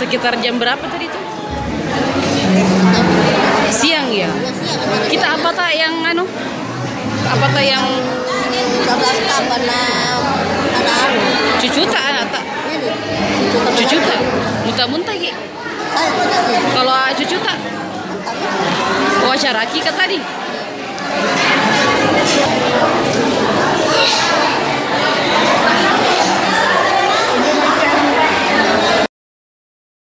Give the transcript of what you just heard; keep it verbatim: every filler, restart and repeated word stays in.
Sekitar jam berapa tadi tuh? Siang ya? Kita apa tak yang anu? Apa tak yang cucu tak anak tak? Cucu tak? Muntah-muntah ki? Kalau cucu tak? Wajaraki ka tadi?